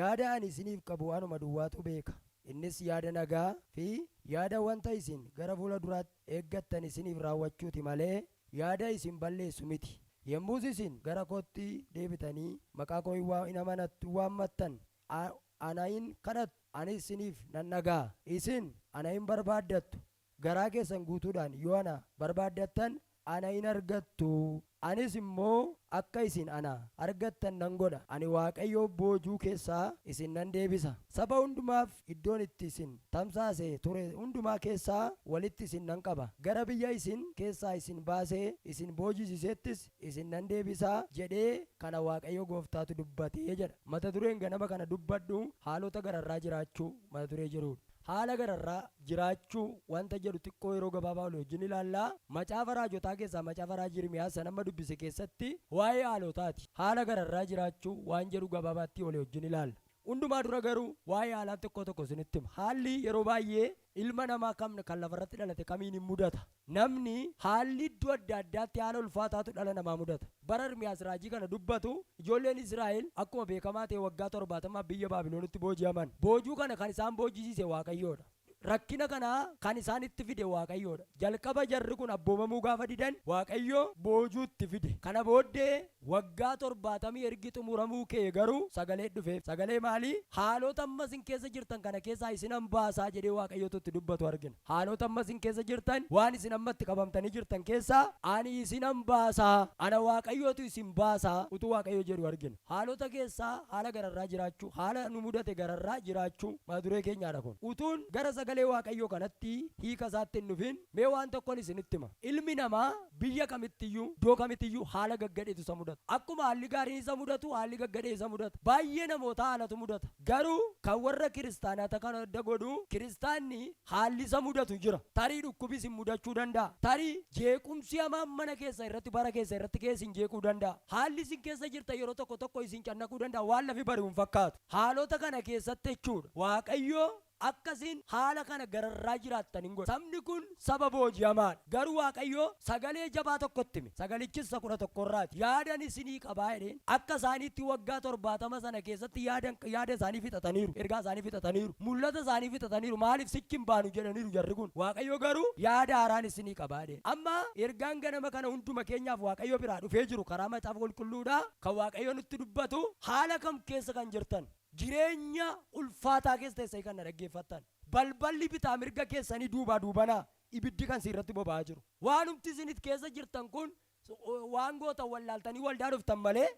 Yaada ani isiniif qabu anuma duwwaatu beeka. Innis yaada nagaa fi yaada wanta isin gara fuula duraatti eeggattan isiniif raawwachuuti malee, yaada isin balleessu miti. Yommus isin gara kootti deebitanii maqaa koo in amanattu, in waammattan, ana in kadhattu, anis isiniif nan dhaga'a. Isin ana in barbaaddattu, garaa keessan guutuudhaan yoo ana barbaaddattan ana in argattu. Anis immoo akka isin ana argattan nan godha. Ani Waaqayyo boojuu keessaa isin nan deebisa. Saba hundumaaf iddoon itti isin tamsaasee ture hundumaa keessaa walitti isin nan qaba. Gara biyya isin keessaa isin baasee isin boojisisettis isin nan deebisa jedhee kana Waaqayyo gooftaatu dubbate jedha. Mata dureen ganama kana dubbadhu haalota gararraa jiraachuu mata duree jedhudha. Haala gararraa jiraachuu wanta jedhu xiqqoo yeroo gabaabaa olii wajjin ilaallaa. Macaafa raajotaa keessaa macaafa raajii Ermiyaas san amma dubbise keessatti waa'ee haalotaati. Haala gararraa jiraachuu waan jedhu gabaabaatti olii wajjin ilaalla. Hundumaa dura garuu waa'ee haalaa tokko tokko isinitti hima. Haalli yeroo baay'ee ilma namaa kam kan lafarratti dhalate kamiin hin mudata. Namni haalli iddoo adda addaatti haala ulfaataatu dhala namaa mudata. Bara Ermiyaas raajii kana dubbatu ijoolleen Israa'el akkuma beekamaa ta'e waggaa 70f biyya Baabiloonitti booji'aman. Boojuu kana kan isaan boojisiise Waaqayyoodha. Rakkina kana kan isaanitti fide Waaqayyoodha. Jalqaba jarri kun abboomamuu gaafa didan Waaqayyo boojuutti fide. Kana booddee waggaa 70 ergi xumuramuu ka'e garuu sagalee dhufeef. Sagalee maalii? Haalota amma isin keessa jirtan kana keessaa isinan baasaa jedhee Waaqayyotu itti dubbatu argina. Haalota amma isin keessa jirtan, waan isin amma itti qabamtanii jirtan keessaa ani isinan baasaa, ana Waaqayyotu isin baasaa utuu Waaqayyo jedhu argina. Haalota keessaa haala gararraa jiraachuu, haala nu mudate gararraa jiraachuu mata duree keenyaadha kun. Utuun gara sagalee Waaqayyoo kanatti hiika isaatti hin dhufin mee waan tokkon isinitti hima. Ilmi namaa biyya kamittiyyuu, iddoo kamittiyyuu haala gaggadheetu isa mudata. Akkuma haalli gaariin isa mudatu haalli gaggadhee isa mudata. Baay'ee namootaa haalatu mudata. Garuu kan warra kiristaanaa kan adda godhu kiristaanni haalli isa mudatu jira. Tarii dhukkubi isin mudachuu danda'a. Tarii jeequmsi hamaan mana keessa irratti bara keessa irratti ka'ee isin jeequu danda'a. Haalli isin keessa jirtan yeroo tokko tokko isin cannaquu danda'a. Waan lafi bari'u hin fakkaatu. Haalota kana keessatti jechuudha Waaqayyo akka isin haala kana gararraa jiraattan in godha. Sabni kun saba booji'amaadha. Garuu Waaqayyo sagalee jabaa tokko itti hime. Sagalichis isa 11 irraati. Yaadan isinii qabaa jedheen. Akka isaaniitti waggaa 70 sana keessatti yaadan yaada isaanii fixataniiru. Ergaa isaanii fixataniiru. Mul'ata isaanii fixataniiru. Maaliif sichi hin baanu jedhaniiru jarri kun. Waaqayyo garuu yaada haaraan isinii qabaa jedheen. Amma ergaan ganama kana hunduma keenyaaf Waaqayyo biraa dhufee jiru karaa macaafa qulqulluudha. Kan Waaqayyo nutti dubbatu haala kam keessa kan jirtan, jireenya ulfaataa keessa teessanii kan na dhaggeeffattan, balballi bitaa mirga keessanii duubaa duubanaa ibiddi kan isin irratti boba'aa jiru. Waanumti isin it keessa jirtan kun waan gootan wallaaltanii waldaa dhuftan malee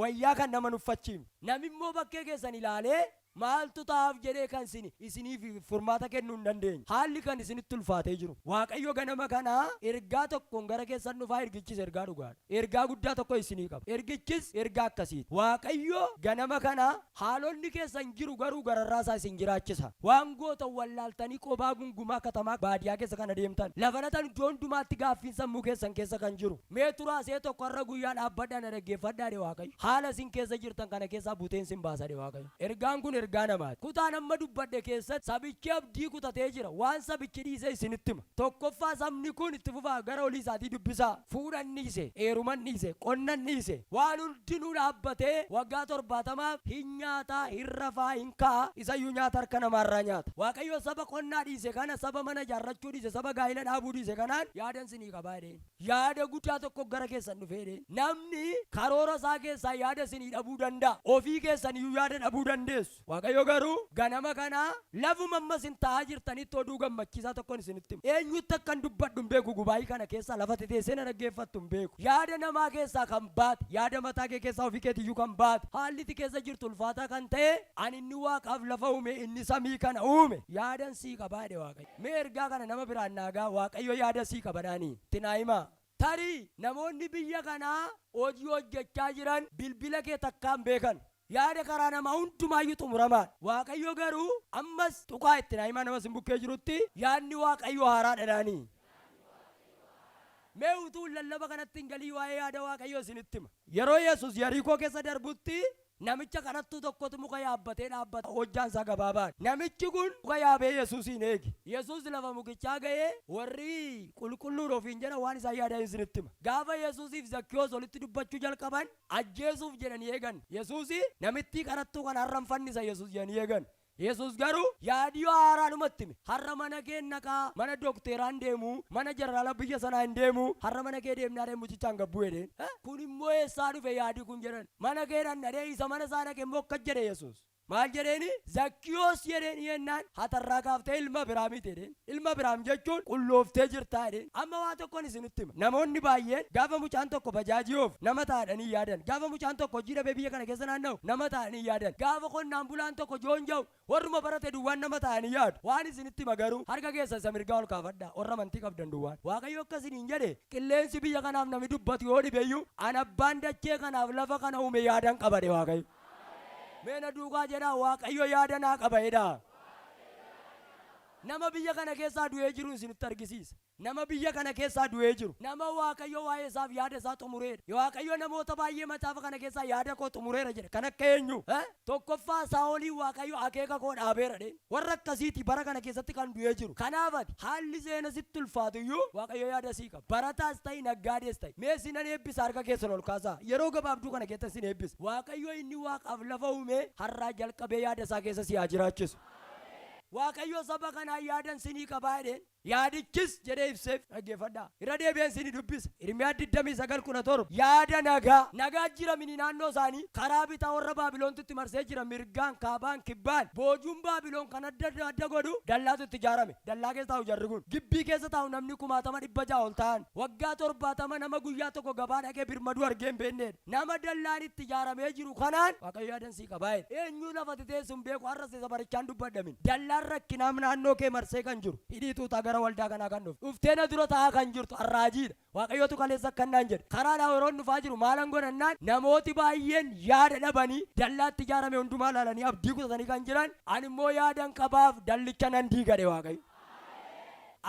wayyaa kan nama hin uffachiifne. Nami immoo bakkee keessan ilaalee maaltu ta'aaf jedhee kan isin isiniif furmaata kennuu hin dandeenye. Haalli kan isinitti ulfaatee jiru. Waaqayyo ganama kana ergaa tokkoon gara keessan dhufaa ergichis ergaa dhugaadha. Ergaa guddaa tokko isinii qaba. Ergichis ergaa akkasiiti. Waaqayyo ganama kana haalonni keessan jiru garuu gararraa isaa isin jiraachisa. Waan gootan wallaaltanii qobaa gungumaa katamaa baadiyaa keessa kan adeemtan. Lafa natan iddoo hundumaatti gaaffiin sammuu keessan keessa kan jiru. Mee turaa see tokko har'a guyyaa dhaabbadhaa na dhaggeeffadhaa jedhe Waaqayyo. Haala isin keessa jirtan kana keessaa buteen sin baasa jedhe Waaqayyo. Ergaan kun ergaa namaati. Kutaan amma dubbadhe keessatti sabichi abdii kutatee jira. Waan sabichi dhiise isinitti hima. Tokkoffaa sabni kun itti fufaa gara olii isaatii dubbisaa. Fuudhan dhiise, heeruman dhiise, qonnan dhiise. Waan hundinuu dhaabbatee waggaa 70f hin nyaataa, hin rafaa, hin ka'a, isayyuu nyaata harka namaarraa nyaata. Waaqayyo saba qonnaa dhiise kana, saba mana ijaarrachuu dhiise, saba gaa'ila dhaabuu dhiise kanaan yaadan sinii qabaa jedheen. Yaada guddaa tokko gara keessan dhufee jedheen. Namni karoora isaa keessaa yaada isinii dhabuu danda'a. Ofii keessaniyyuu yaada dhabuu dandeessu. Waaqayyo garuu ganama kana lafuma amma isin taa'aa jirtanitti oduu gammachiisaa tokkon isinitti hima. Eenyutti akkan dubbadhu hin beeku gubaa'ii kana keessaa lafa ati teessee na dhaggeeffattu hin beeku. Yaada namaa keessaa kan baate, yaada mataa kee keessaa ofii keetiyyuu kan baate, haalli ati keessa jirtu ulfaataa kan ta'e, ani inni waaqaaf lafa uume, inni samii kana uume, yaadan sii qabaa jedhe Waaqayyo. Mee ergaa kana nama biraan naa ga'a, Waaqayyo yaada sii qaba jedhaanii itti naa himaa. Tarii namoonni biyya kanaa hojii hojjechaa jiran bilbila kee takkaa hin beekan. Yaada karaa namaa hundumaayyuu xumuramaadha. Waaqayyo garuu ammas tuqaa itti naa himaa nama isin bukkee jirutti yaadni Waaqayyoo haaraadha jedhaanii. Mee utuu lallaba kanatti hin galii waa'ee yaada Waaqayyoo isinitti hima. Yeroo Yesus Yariikoo keessa darbutti Namicha kadhattuu tokkotu muka yaabbatee dhaabbata. Hojjaan isaa gabaabaadha. Namichi kun muka yaabee Yesuusiin eege. Yesuus lafa mukichaa ga'ee, warri qulqulluudha ofiin jedhan waan isaan yaadan isinitti hima. Gaafa Yesuusiif Zakkiyoos walitti dubbachuu jalqaban, ajjeesuuf jedhanii eegan. Yesuusi namittii kadhattuu kana har'an fannisa Yesuus jedhanii eegan. Yesuus garuu yaadiyoo haaraadhuma itti hime. Har'a mana keen dhaqaa, mana dokteeraa hin deemu, mana jeneraala biyya sanaa hin deemu, har'a mana kee deemnaa dhee mucichaan gad bu'e dheen. Kun immoo eessaa dhufe yaadi kun jedhan. Mana kee dhaqna dhee isa mana isaa dhaqe immoo akkas jedhe Yesuus. Maal jedheeni? Zakkiyoos jedheen yennaan hatarraa kaaftee ilma Abiraamiiti jedheen. Ilma Abiraam jechuun qullooftee jirtaa jedheen. Amma waa tokkon isinitti hima. Namoonni baay'een gaafa mucaan tokko bajaajii oofu nama ta'a jedhanii hin yaadan. Gaafa mucaan tokko hojii dhabee biyya kana keessa naanna'u nama ta'a jedhanii hin yaadan. Gaafa qonnaan bulaan tokko joonja'u warruma barate duwwaan nama ta'a jedhanii yaadu. Waan isinitti hima garuu harka keessan isa mirgaa ol kaafadhaa warra amantii qabdan duwwaan. Waaqayyo akka isiniin jedhe qilleensi biyya kanaaf nami dubbatu yoo dhibeyyuu an abbaan dachee kanaaf lafa kana uume yaadan qaba jedhe Waaqayyo. Mee na duukaa jedhaa, Waaqayyo yaada naa qaba jedhaa. Nama biyya kana keessaa du'ee jirun isinitti argisiisa. Nama biyya kana keessaa du'ee jiru. Nama Waaqayyo waa'ee isaaf yaada isaa xumureedha. Waaqayyo namoota baay'ee macaafa kana keessaa yaada koo xumureera jedhe. Kan akka eenyu? Tokkoffaa Saa'oliin Waaqayyo akeeka koo dhaabeera jedheen. Warra akkasiiti bara kana keessatti kan du'ee jiru. Kanaaf ati haalli seena sitti ulfaatu iyyuu Waaqayyo yaada sii qaba. Barataas ta'i naggaadees ta'i. Mee isinan eebbisa harka keessan ol kaasaa. Yeroo gabaabduu kana keessa isin eebbisa. Waaqayyo inni waaqaaf lafa uume har'aa jalqabee yaada isaa keessa si haa jiraachisu. Waaqayyo saba kanaa yaadan sinii qabaa jedheen. Yaadichis jedhee ibseef. Dhaggeeffadhaa. Irra deebi'een sinii dubbisa. Ermiyaas 29, 17. Yaada nagaa. Nagaa jira mini naannoo isaanii. Karaa bitaa warra Baabiloontu itti marsee jira. Mirgaan, kaabaan, kibbaan. Boojuun Baabiloon kan adda adda godhu dallaatu itti ijaarame. Dallaa keessa taa'u jarri kun. Gibbii keessa taa'u namni 600,000 ol ta'an. Waggaa 70 nama guyyaa tokko gabaa dhaqee birmaduu argee hin beeknedha. Nama dallaan itti ijaaramee jiru kanaan Waaqayyo yaadan sii qabaa jedhe. Eenyuu lafa ati teessu hin beeku har'as isa barichaan dubbadha min. Dallaan rakkinaa naannoo kee marsee kan jiru hidhii xuuxaa gara waldaa kanaa kan dhufte. Dhuftee na dura taa'aa kan jirtu har'a raajiidha. Waaqayyotu kaleessa akkan naan jedhe. Karaadhaa yeroon dhufaa jiru maalan godha jennaan namooti baay'een yaada dhabanii dallaa itti ijaarame hundumaa ilaalanii abdii kutatanii kan jiran ani immoo yaadan qabaaf dallicha nan diiga jedhe Waaqayyo.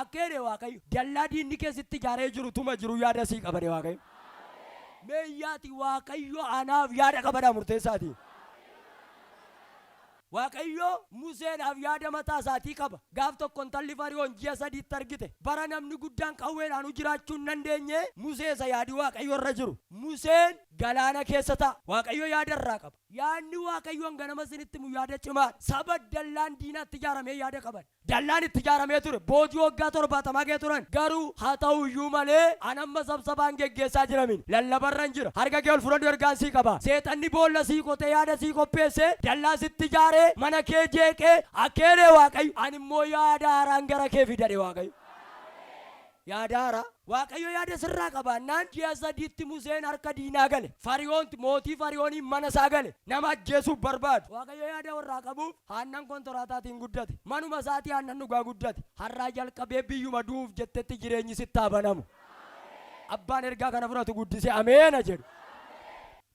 Akka jedhe Waaqayyo, dallaa diinni kee sitti ijaaree jiru tuma jiru yaada sii qaba jedhe Waaqayyo. Mee iyyaati Waaqayyo anaaf yaada qabadhaa murteessaati. Waaqayyo Museedhaaf yaada mataa isaatii qaba. Gaaf tokko intalli Fari'oon ji'a sadiitti argite. Bara namni guddaan qawweedhaanuu jiraachuu hin dandeenye Musee isa yaadi Waaqayyo irra jiru. Museen galaana keessa ta'a. Waaqayyo yaada irraa qaba. Yaadni Waaqayyoon ganama isinitti himu yaada cimaadha. Saba dallaan diinaatti ijaaramee yaada qaban. Dallaan itti ijaaramee ture. Boojuu waggaa torbaatamaa kee turan. Garuu haa ta'u iyyuu malee an amma sabsabaan geggeessaa jira mini. Lallabarran jira. Harka kee ol fudhadhu ergaan sii qaba. Seexanni boolla sii qotee yaada sii qopheessee dallaa sitti ijaaree mana kee jeeqee akkeedhe Waaqayyo. Ani immoo yaada haaraan gara kee fidadhe Waaqayyo. Yaada haaraa. Waaqayyo yaada sirraa qabaannaan ji'a sadiitti Museen harka diinaa gale. Fari'oonti mootii Fari'ooniin mana isaa gale. Nama ajjeesuuf barbaadu. Waaqayyo yaada warraa qabuuf aannan kontoraataatiin guddate. Manuma isaatii aannan dhugaa guddate. Har'aa jalqabee biyyuma du'uuf jettetti jireenyi sitti haa banamu. Abbaan ergaa kana fudhatu guddisee ameen haa jedhu.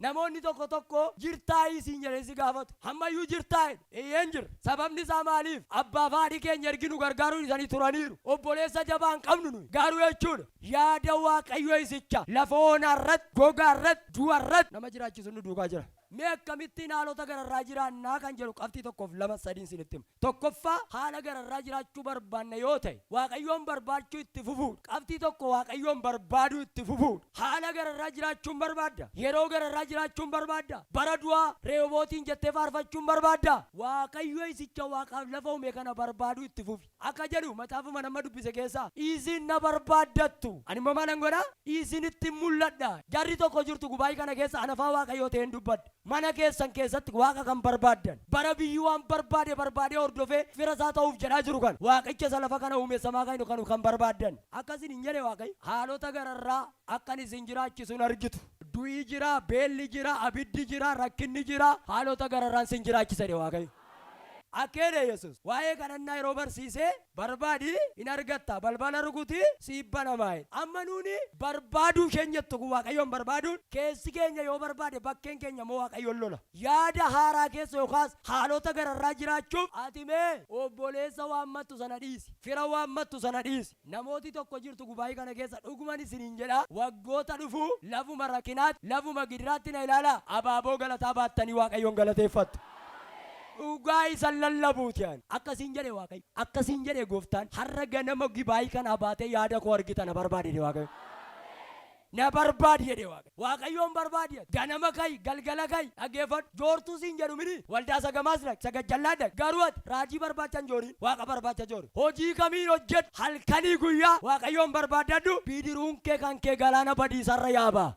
Namoonni tokko tokko jirtaayii siin jedhanii si gaafatu. Ammayyuu jirtaa jedhu. Eeyyeen jira. Sababni isaa maaliif? Abbaa fi haadhi keenya ergi nu gargaaruu dhiisanii turaniiru. Obboleessa jabaa hin qabnu nuyi. Garuu jechuudha yaada Waaqayyoo isicha lafa onaa irratti, gogaa irratti, du'a irratti nama jiraachisu nu duukaa jira. Mee akkamittiin haalota gararraa jiraannaa kan jedhu qabxii tokkoof lama sadiin isinitti hima. Tokkoffaa, haala gararraa jiraachuu barbaanna yoo ta'e, Waaqayyoon barbaachuu itti fufuudha. Qabxii 1, Waaqayyoon barbaaduu itti fufuudha. Haala gararraa jiraachuun barbaadda? Yeroo gararraa jiraachuun barbaadda? Bara du'aa Rehobootiin jettee faarfachuun barbaadda? Waaqayyo isicha waaqaaf lafa uume kana barbaaduu itti fufi. Akka jedhu macaafuma nama dubbise keessaa, Isin na barbaaddattu, ani immoo maalan godha? Isinittin mul'adha. Jarri tokko jirtu gubaa'ii kana keessa ana afaan Waaqayyoo ta'een dubbadha. Mana keessan keessatti Waaqa kan barbaaddan, bara biyyi waan barbaade barbaadee hordofee fira isaa ta'uuf jedhaa jiru kana, Waaqicha isa lafa kana uume samaa kan kan kan barbaaddan. Akka isin hin jedhe Waaqayyo, haalota gararraa akkan isin jiraachisu hin argitu. Du'i jira, beelli jira, abiddi jira, rakkinni jira, haalota gararraan sin jiraachisa jedhe Waaqayyo. Akka jedhe Yesus waa'ee kadhannaa yeroo barsiisee, barbaadi hin argatta, balbala rukuti siif banamaa jedhe. Amma nuuni barbaaduu isheen jettu kun, Waaqayyoon barbaaduun, keessi keenya yoo barbaade, bakkeen keenya immoo Waaqayyoon lola. Yaada haaraa keessa yookaas haalota gararraa jiraachuuf, ati mee obboleessa waammattu sana dhiisi, fira waammattu sana dhiisi. Namooti tokko jirtu gubaa'ii kana keessa, dhuguman isiniin jedha, waggoota dhufu lafuma rakkinaatti, lafuma gidiraatti na ilaalaa, abaaboo galataa baattanii Waaqayyoon galateeffattu. Dhugaa isan lallabuuti ani. Akkasiin jedhe Waaqayyo. Akkasiin jedhe Gooftaan. Har'a ganama gibaa'ii kanaa baatee yaada koo argita, na barbaadi jedhe Waaqayyo. Na barbaadi jedhe Waaqayyo. Waaqayyoon barbaadi jedhe. Ganama ka'i, galgala ka'i, dhaggeeffadhu. Joortuu siin jedhu mini, waldaa sagamaas dhaqi, sagajjallaa dhaqi. Garuu ati raajii barbaacha hin jooriin, Waaqa barbaacha joori. Hojii kamiin hojjedhu, halkanii guyyaa Waaqayyoon barbaaddadhu, bidiruun kee kan kee galaana badiisarra yaaba.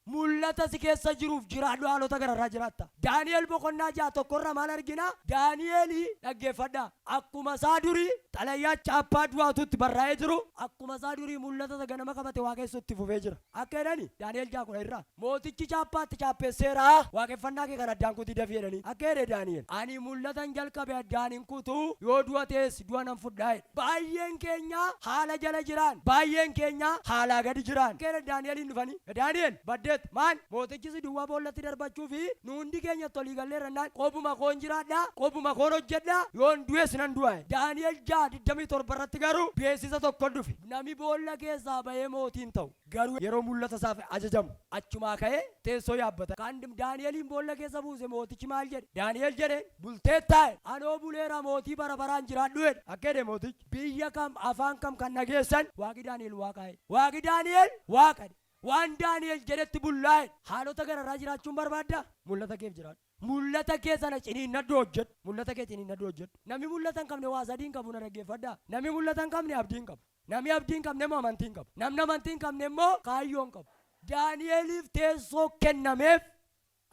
Mul'ata si keessa jiruuf jiraadhu, haalota gararraa jiraatta. Daani'el boqonnaa 6 tokkorra maal argina? Daani'eli, dhaggeeffadhaa. Akkuma isaa durii xalayaa chaappaa du'aatu itti barraa'ee jiru, akkuma isaa durii mul'ata isa ganama qabate waaqessu itti fufee jira. Akka jedhani Daani'el 6 10 irraa. Mootichi chaappaa itti chaappeesseera, waaqeffannaa kee kan addaan kutii dafii jedhanii. Akka jedhe Daani'el, ani mul'atan jalqabe addaan hin kutu, yoo du'a ta'es du'a nan fudhaa jedhe. Baay'een keenya haala jala jiraan. Baay'een keenya haalaa gadi jiraan. Gara Daani'eliin dhufanii, Daani'el, baddeetta. Maal? Mootichi si duwwaa boollatti darbachuu fi nu hundi keenya itti olii galleerra jennaan, qobuma koon jiraadha, qobuma koon hojjedha, yoon du'es nan du'a jedhe. Daani'el 6, 27 irratti garuu beeksisa tokko dhufe. Nami boolla keessaa ba'ee mootii hin ta'u. Garuu yeroo mul'ata isaaf ajajamu achumaa ka'ee teessoo yaabbata. Kan Daani'eliin boolla keessa buuse mootichi maal jedhe? Daani'el jedheen, bulteettaa jedhe. Anoo buleera, mootii bara baraan jiraadhu jedhe. Akka jedhe mootichi, biyya kam, afaan kam kan dhageessan, Waaqi Daani'el Waaqa jedhe. Waaqi Daani'el Waaqa jedhe. Waan Daani'el jedhetti bullaa jedhe. Haalota gararraa jiraachuun barbaaddaa? Mul'ata keef jiraadhu. Mul'ata kee sana ciniinnadhu hojjedhu. Mul'ata kee ciniinnadhu hojjedhu. Namni mul'ata hin qabne waa sadii hin qabu, na dhaggeeffadhaa. Namni mul'ata hin qabne abdii hin qabu. Namni abdii hin qabne immoo amantii hin qabu. Namni amantii hin qabne immoo kaayyoo hin qabu. Daani'eliif teessoo kennameef,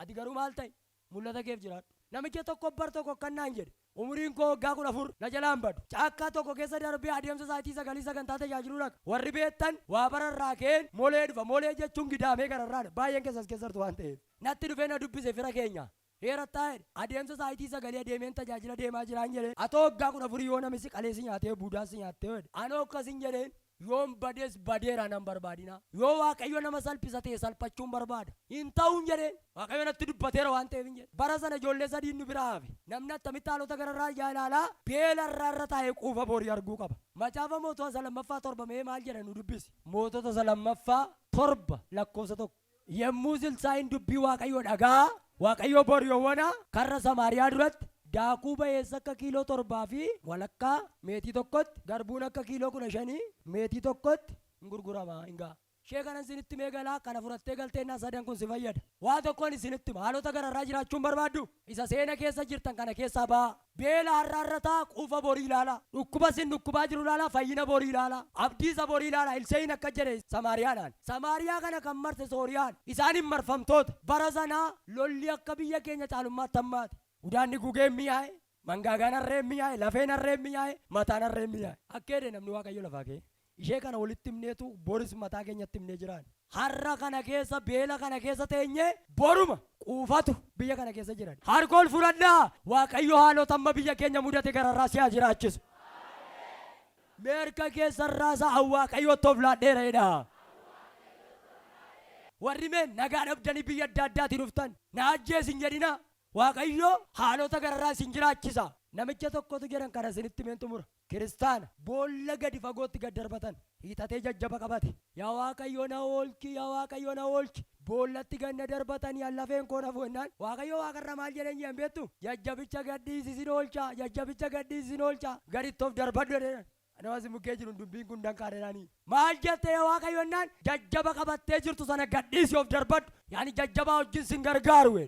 ati garuu maal ta'i? Mul'ata keef jiraadhu. Namicha tokko bar tokko akkan naan jedhe. Umuriin koo waggaa 14 na jalaa hin badu. Caakkaa tokko keessa darbee adeemsa sa'aatii sagalii sagantaa tajaajiluu dhaqa. Warri beektan waa bararraa ka'een molee dhufa. Molee jechuun gidaamee gararraadha. Baay'een keessas keessartu waan ta'eef. Natti dhufee na dubbise fira keenya. Heerattaa jedhe. Adeemsa sa'aatii sagalii adeemeen tajaajila deemaa jiraan jedheen. Atoo waggaa 14 yoo nami si qalee si nyaatee, buudaan si nyaattee jedhe. Anoo akkasin jedheen, yoon bades badeera, nan barbaadina. Yoo Waaqayyo nama salphisa ta'e salphachuun barbaada. Hin ta'uun jedheen. Waaqayyo natti dubbateera waan ta'eef hin jedhe. Bara sana ijoollee sadiin nu bira hafe. Namni attamitti haalota gararraa ijaa ilaalaa, beela irraa irra taa'ee quufa borii arguu qaba. Macaafa Mootota isa lammaffaa 7 mee maal jedha nu dubbisi. Mootota isa lammaffaa 7 lakkoofsa 1. Yommuu Elsaa'iin dubbii Waaqayyoo dhaga'aa, Waaqayyoo bor yowwana karra Samaariyaa duratti daakuu ba'eessa akka kiiloo torbaa fi walakkaa meetii tokkotti, garbuun akka kiiloo 15 meetii tokkotti in gurgurama in ga'a. Ishee kanan isinitti himee galaa, kana fudhattee galteennaa sadan kun si fayyada. Waa tokkoon isinitti hima, haalota gararraa jiraachuun barbaaddu? Isa seena keessa jirtan kana keessaa ba'aa. Beela har'aa irra taa'aa, quufa borii ilaalaa. Dhukkuba isin dhukkubaa jiru ilaalaa, fayyina borii ilaalaa. Abdii isa borii ilaalaa. Elsaa'iin akkas jedhe Samaariyaadhaan. Samaariyaa kana kan marse Sooriyaan. Isaan hin marfamtoota. Bara sanaa lolli akka biyya keenya caalummaatti hammaate. Udaanni gugeen mi'aaye, mangaagaan harreen mi'aaye, lafeen harreen mi'aaye, mataan harreen mi'aaye. Akka jedhe namni Waaqayyo lafaa ka'e. Ishee kana walitti himneetu boris mataa keenyatti himnee jiraan. Har'a kana keessa, beela kana keessa teenyee, boruma quufatu biyya kana keessa jiran. Harka ol fudhadhaa, Waaqayyo haalota amma biyya keenya mudate gararraa si haa jiraachisu. Mee harka keessan raasaa, an Waaqayyootti of laadheera jedhaa. Warri mee nagaa dhabdanii biyya adda addaatii dhuftan, na ajjeesi hin jedhinaa. Waaqayyo haalota gararraa isin jiraachisa. Namicha tokkotu jedhan, kana isinitti himeen xumura. Kiristaana. Boolla gadi fagootti gad darbatan. Hiixatee jajjaba qabate. Yaa Waaqayyo na oolchi, yaa Waaqayyo na oolchi. Boollatti gad na darbatanii an lafeen koo nafu jennaan, Waaqayyo waaqarraa maal jedheen jedhan beektu? Jajjabicha gad dhiisi sin oolcha, jajjabicha gad dhiisi sin oolcha, gaditti of darbadhu jedheen. Nama si bukkee jiruun dubbiin kun danqaa jedhanii. Maal jette yaa Waaqayyo jennaan, jajjaba qabattee jirtu sana gad dhiisi of darbadhu. Yaani jajjabaa wajjin sin gargaaru jedhe.